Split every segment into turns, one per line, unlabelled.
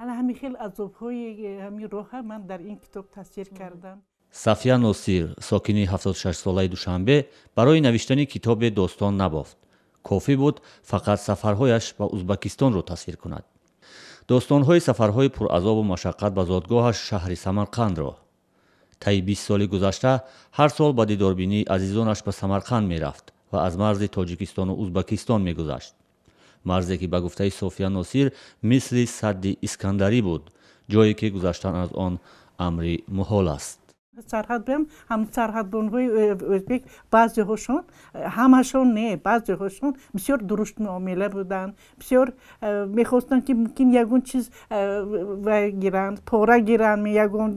Ана ҳамин хел азобҳои ҳамин роҳа ман дар ин китоб тасвир кардам.
Сафия Носир, сокини 76-солаи Душанбе, барои навиштани китобе достон набофт. Кофӣ буд фақат сафарҳояш ба Узбакистонро тасвир кунад. Достонҳои сафарҳои пуразобу машаққат ба зодгоҳаш, шаҳри Самарқандро. Таи 20 соли гузашта ҳар сол ба дидорбинии азизонаш ба Самарқанд мерафт ва аз марзи Тоҷикистону Узбакистон мегузашт. Марзе ки ба гуфтаи София Носир мисли садди Искандарӣ буд, ҷое ки гузаштан аз он амри муҳол аст.
Сарҳад биям, ҳам сарҳадбонҳои ӯзбек баъзеҳошон, ҳамашон не, баъзеҳошон бисёр дурушт муомила буданд, бисёр мехостанд, ки мумкин ягон чиз гиранд, пора гиранд, ягон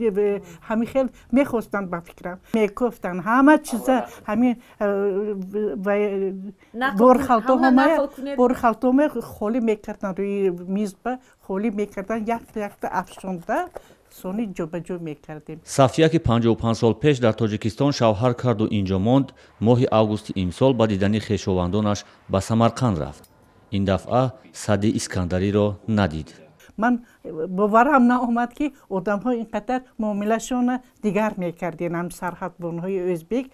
ҳамин хел мехостанд. Ба фикрам, мекуфтанд ҳама чиза, ҳамин борхалтома холӣ мекарданд, рӯи мизба холӣ мекарданд, якта якта афшонда, сони ҷобаҷо мекардем.
Сафия, ки 55 сол пеш дар Тоҷикистон шавҳар карду инҷо монд, моҳи августи имсол ба дидани хешовандонаш ба Самарқанд рафт. Ин дафъа садди Искандариро надид.
Ман боварам наомад, ки одамҳо ин қадар муомилашона дигар мекардем. Ҳам сарҳадбонҳои ӯзбек,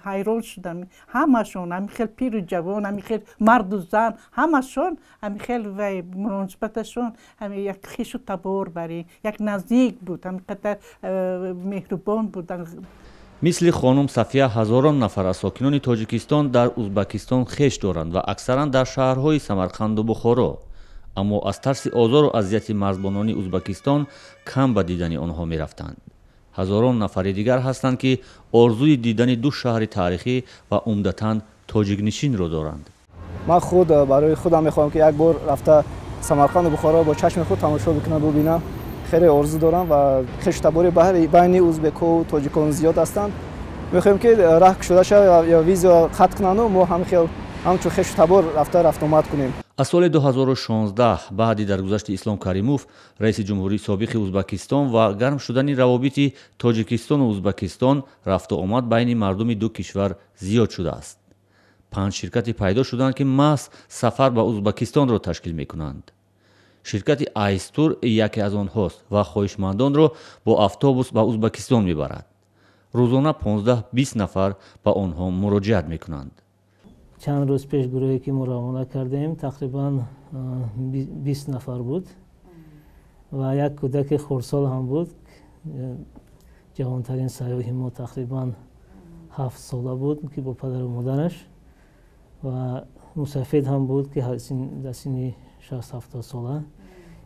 ҳайрон шудам, ҳамашон ҳамин хел, пиру ҷавон, ҳамин хел, марду зан, ҳамашон ҳамин хел вай муносибаташон як хешу табор барин, як наздик буд, ҳамин қадар меҳрубон буданд.
Мисли хонум Сафия ҳазорон нафар аз сокинони Тоҷикистон дар Узбакистон хеш доранд ва аксаран дар шаҳрҳои Самарқанду Бухоро. Аммо аз тарси озору азияти марзбонони Узбакистон кам ба дидани онҳо мерафтанд. Ҳазорон нафари дигар ҳастанд, ки орзуи дидани ду шаҳри таърихӣ ва умдатан тоҷикнишинро доранд.
Ман худ барои худам мехоҳам, ки як бор рафта Самарқанду Бухоро бо чашми худ тамошо бикунам, бубинам. Хеле орзу дорам ва хешу табори байни узбекҳову тоҷикон зиёд ҳастанд. Мехоҳем, ки раҳ кушода шавад ё виза қатъ кунанду мо ҳам хел ҳамчун хешу табор рафта рафтуомад кунем.
Аз соли 2016, баъди даргузашти Ислом Каримов, раиси ҷумҳурии собиқи Узбакистон, ва гарм шудани равобити Тоҷикистону Узбакистон, рафту омад байни мардуми ду кишвар зиёд шудааст. Панҷ ширкате пайдо шуданд, ки маҳз сафар ба Узбакистонро ташкил мекунанд. Ширкати Айстур яке аз онҳост ва хоҳишмандонро бо автобус ба Узбакистон мебарад. Рӯзона 15-20 нафар ба онҳо муроҷиат мекунанд.
Чанд рӯз пеш гурӯҳе ки мо равона кардем, тақрибан 20 нафар буд ва як кӯдаки хурдсол ҳам буд. Ҷавонтарин сайёҳи мо тақрибан 7 сола буд, ки бо падару модараш, ва мусафид ҳам буд, ки дар синни 60-70 сола.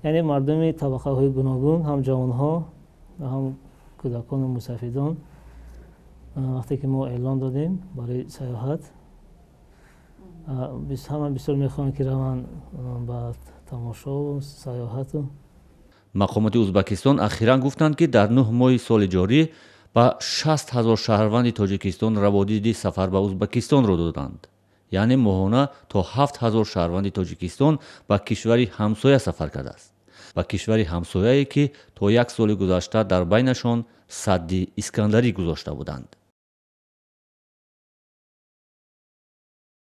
Яъне мардуми табақаҳои гуногун, ҳам ҷавонҳо ва ҳам кӯдакону мусафидон. Вақте ки мо эълон додем барои сайёҳат, ҳама бисёр мехоҳанд, ки раванд ба тамошову сайёҳату.
Мақомоти Узбакистон ахиран гуфтанд, ки дар 9 моҳи соли ҷорӣ ба 60 000 шаҳрванди Тоҷикистон раводиди сафар ба Узбакистонро доданд. Яъне моҳона то 7000 шаҳрванди Тоҷикистон ба кишвари ҳамсоя сафар кардааст, ба кишвари ҳамсояе, ки то як соли гузашта дар байнашон садди Искандарӣ гузошта буданд.